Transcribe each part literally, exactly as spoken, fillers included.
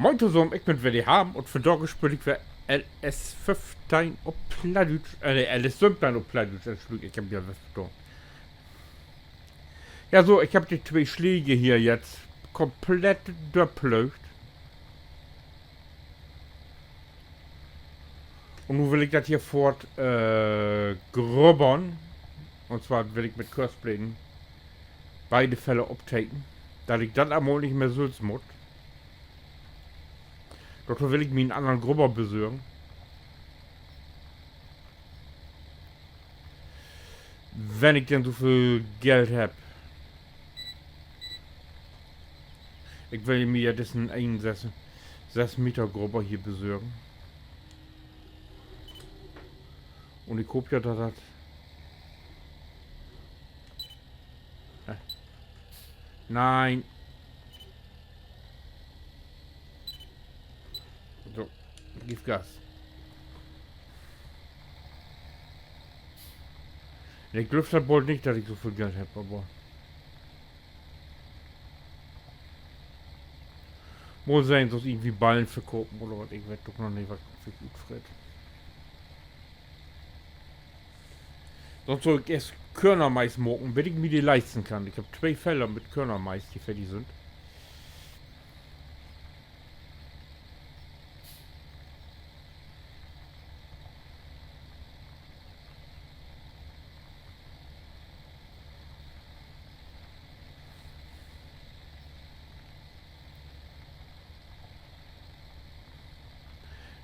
Moin tosamen, ik bün weer de Harm un vandaag speel ik weer L S föffteihn op Plattdüütsch, äh, nee, L S söventeihn op Plattdüütsch, Entschuldigung, ik heff mi ja wat vertahn. Ja, so, ik heff de twee Släge hier jetzt komplett dörplöögt. Un nu will ik dat hier foort, äh, grubbern. Un zwar will ik mit Curseblade beide Fälle opteken, dat ik dat eenmal nich mehr sülvst mutt. Dorto will ik mi en annern Grubber besörgen. Wenn ik denn so veel Geld hebb. Ik will mi ja dissen een söss, söss Meter Grubber hier besörgen. Un ik hoop ja, dat dat, äh, nee. So, geev Gas. Nee, ik glööv dat bold nich, dat ik so veel Geld hebb, aver mal sehn, sünst irgendwie Ballen verkopen oder wat, ik weet ok noch nich, wat ik utfreet. Sünst sall ik eerst Körnermais maken, bet ik mi de leisten kann. Ik heff twee Feller mit Körnermais, de fertig sünd.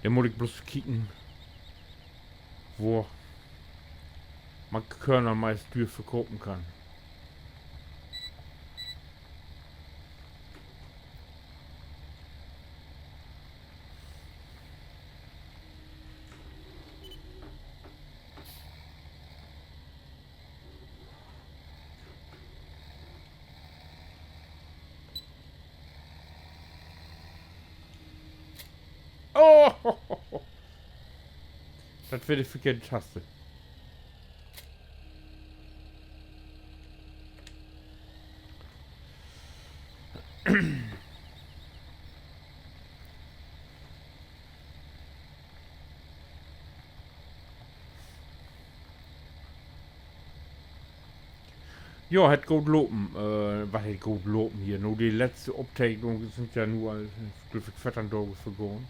Denn mutt ik bloots kieken, wo man Körnermais düür verkopen kann. Oh! Dat weer de verkehrte Taste. Jo, hett goot lopen. Äh, wat hett goot lopen hier? Na de letzte Opteknung sünd ja nu al, glööv ik, veerteihn Daag vergahn.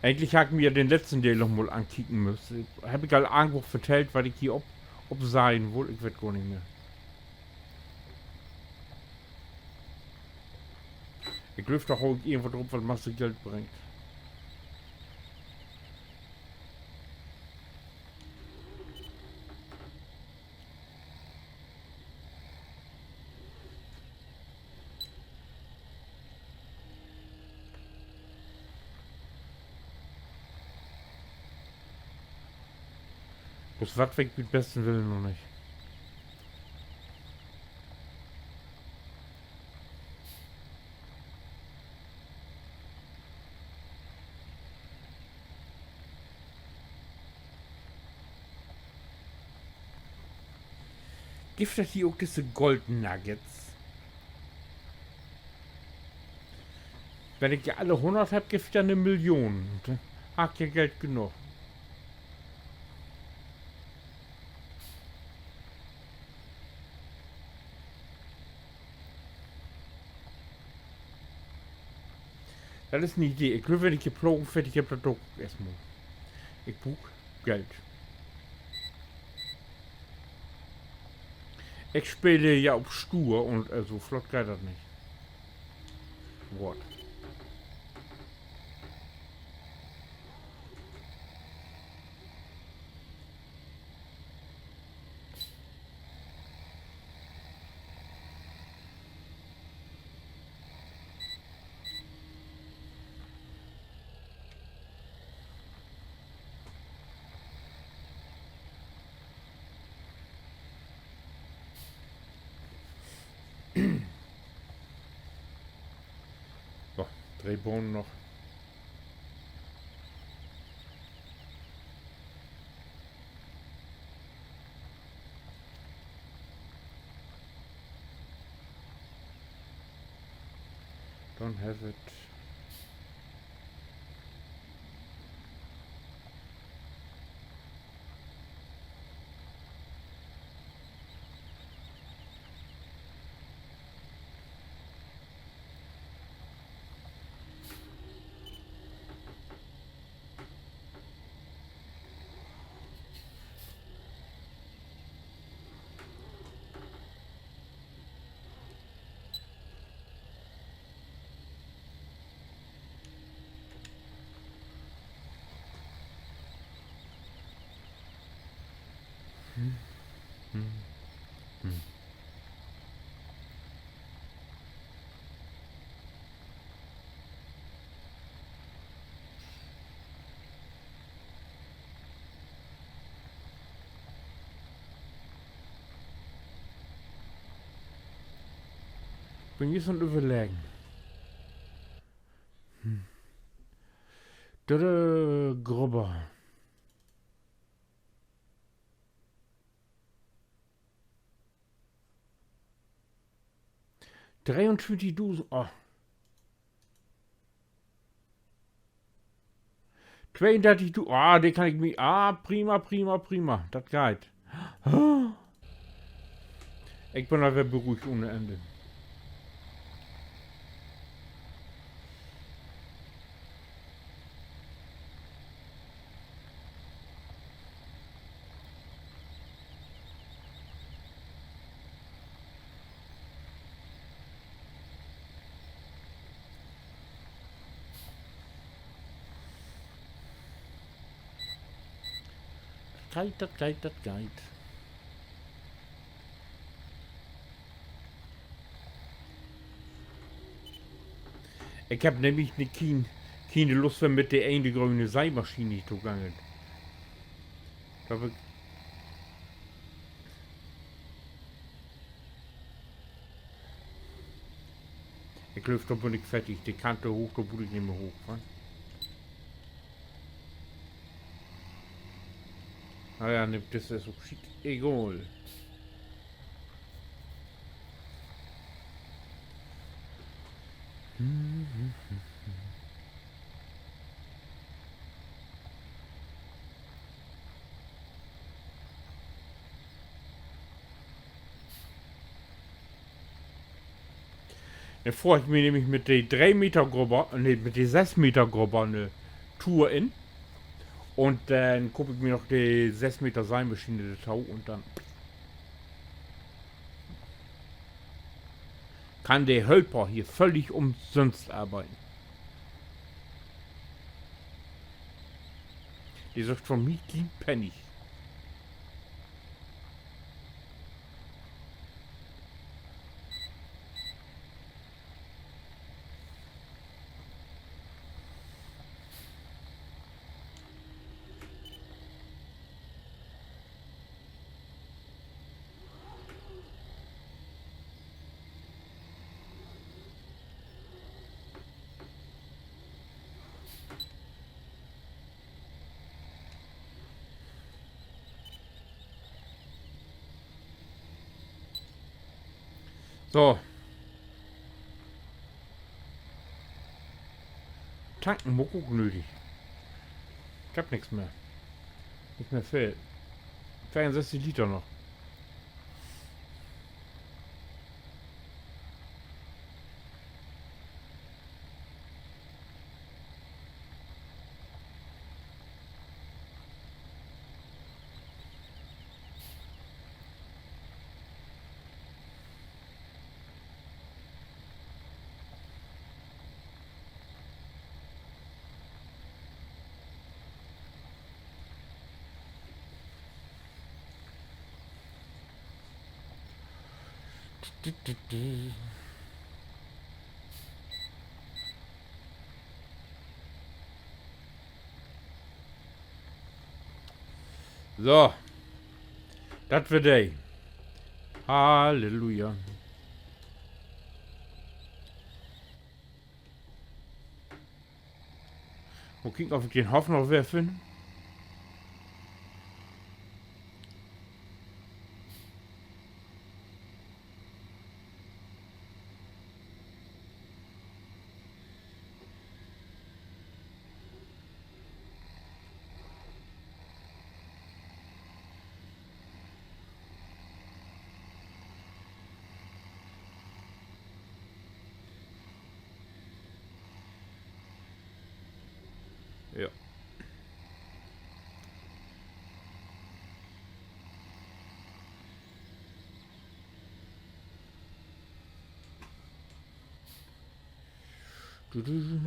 Egentlich harr ik mi ja den letzten Deel noch mal ankieken müsst. Heff ik al irgendwo vertellt, wat ik hier op-, opseihen wull? Ik weet gor nich mehr. Ik glööv, dor hau ik irgendwat op, wat Masse Geld bringt. Bloots wat weet ik bi'n besten Willen noch nich. Gifft dat hier ok disse Goldnuggets? Wenn ik de alle hunnert hebb, gifft dat 'ne Million. Denn harr ik ja Geld genoog. Dat is 'n Idee. Ik glööv, wenn ik hier Plagen fertig hebb, dat do ik ok eerstmal. Ik bruuk Geld. Ik speel ja op stuur un, äh, so flott geiht dat nich. Goot. So, dree Bahnen noch. Don't have it. Bün jüst an 't Överleggen. Hm. Dödde Grubber. Dreeuntwintigdusend, oh. Tweeundartig du-, ah, de kann ik mi, ah, prima, prima, prima. Dat geiht. Ik bün al weer beruhigt ohne Enn. Dat geiht, dat geiht, dat geiht. Ik hebb nämlich nich keen, keen Lust, weer mit de ene gröne Seimaschien to gangen. Dor heff ik, ik glööv, dor bün ik fertig. De Kante hooch, dor mutt ik nich mehr hooch, wa? Na ja, nimmt, dat is ok schiet egal. Denn fohr ik mi nämlich mit de dree Meter Grubber, nee, mit de söss Meter Grubber 'ne Tour in. Un denn koop ik mi noch de söss Meter Seimaschien dorto un denn kann de Hölper hier völlig umsünst arbeiden. De söcht von mi kien Pennig. So. Tanken maak ik ok nödig. Ik hebb nix mehr. Nich mehr veel. Tweeunsösstig Liter noch. So. Dat weer de. Halleluja. Mal kieken, of ik den Hoff noch weer finn. Ja. Du, du.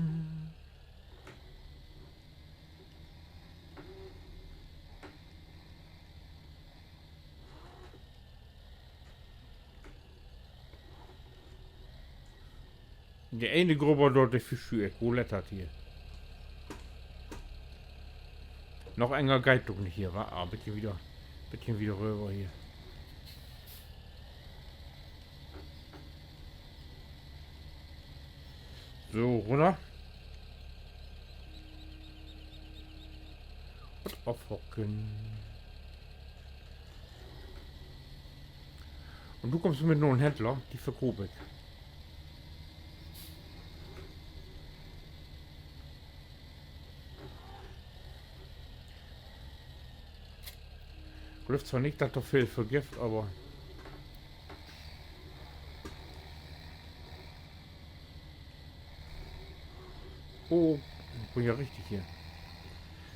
De ene Grubber dor, de Fischschuur, wo lett dat hier? Noch enger geiht doch nich hier, wa? Ah, bietje wieder, bietje wieder röver hier. So, runner. Wat afhacken. Un du kummst mit noch en Händler, de verkoop ik. Glööv zwar nich, dat dor veel för gifft, aver oh, ik bün ja richtig hier.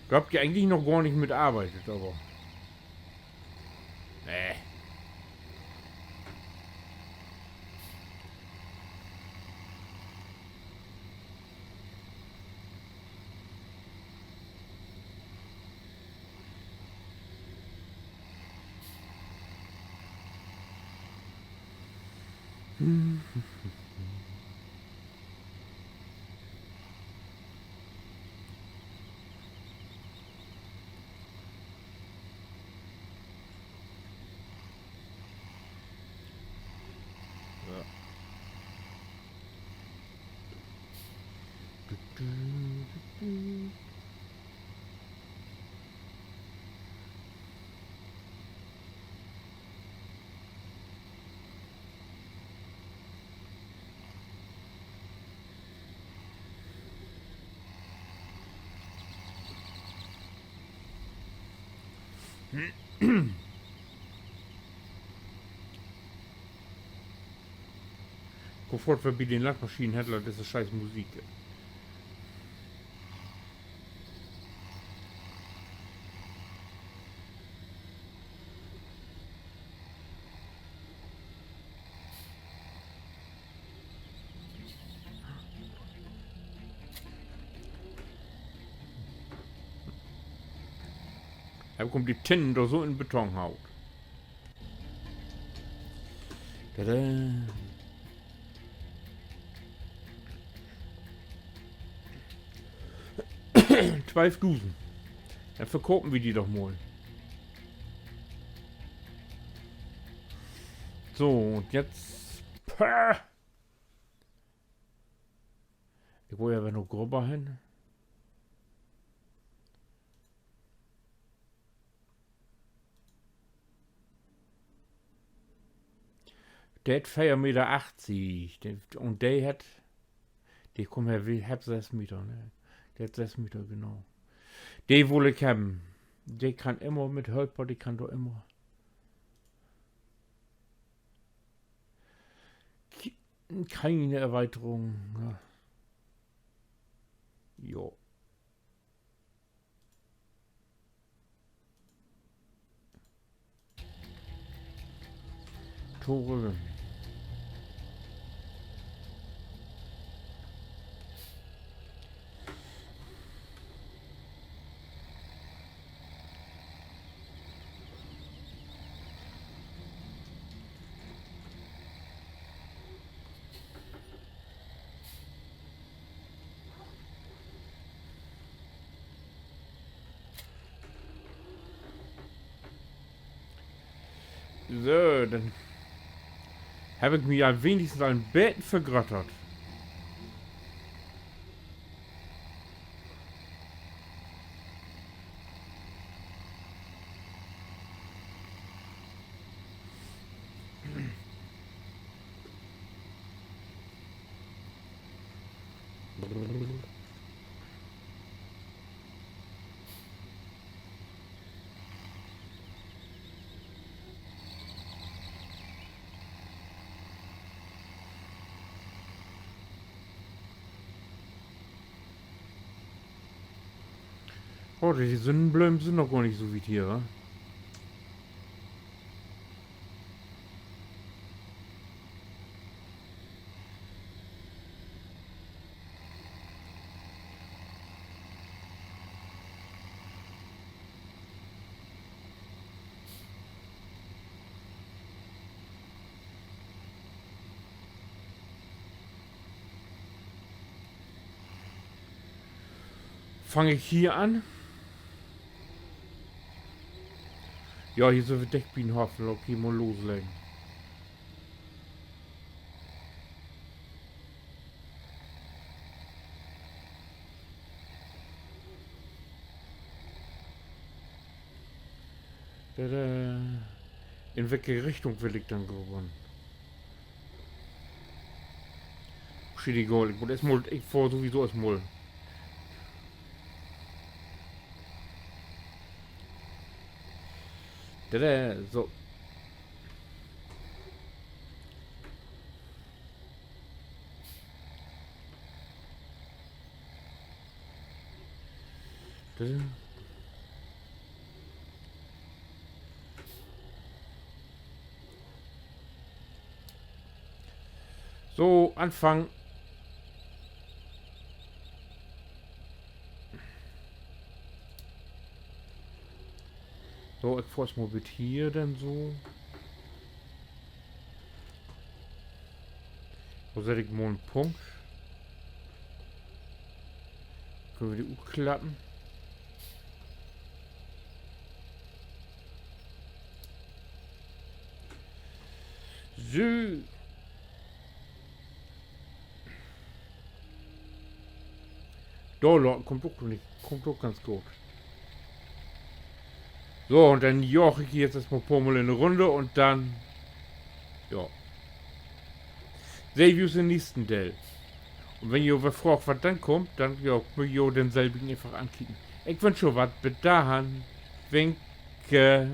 Dor hebb ik egentlich noch gor nich mit arbeidt, aver nee. Ja. Du, du, du, du. Kumm foort vörbi den Landmaschinenhändler, disse Scheiß Musik. He kummt de Tinnen dor so in Beton haut. Tada. Twölfdusend. Denn verkopen wi de doch mal. So, un jetzt, pah. Ik wull ja weer na Grubber hen. De hett veer Meter achtzig. De, un de hett, de, kumm her, wi hebbt sess Meter, ne? De hett sess Meter, genau. De wull ik hebben. De kann immer mit Hölper, de kann dor immer. Ki-, keine Erweiterung, ne? Jo. Tore. So, denn heff ik mi al wenigstens al en beten vergröttert. Oh, de Sünnenblööm sünd noch gor nich so wiet hier, wa? Fang ik hier an? Ja, hier sünd wi dicht bi'n Hoff, laat ik hier mal losleggen. Tada. In welke Richtung will ik denn gahn? Schietegal, ik mutt eerstmal, ik fahr sowieso eerstmal. Tada, so. So, anfangen. So, ik fahr eerstmal bit hier denn so. Dor sett ik mal en Punkt. Köönt wi de utklappen. So. Dor kummt ok nich, kummt ok ganz goot. So, un denn jaag ik hier nu eerstmal poor Mal in de Runne un denn, ja. Sehn wi us in'n neegsten Deel. Un wenn ji jo fraagt, wat denn kummt, denn, ja, mööt ji jo den sülvigen eenfach ankieken. Ik wünsch jo wat, bit dorhen. Winke.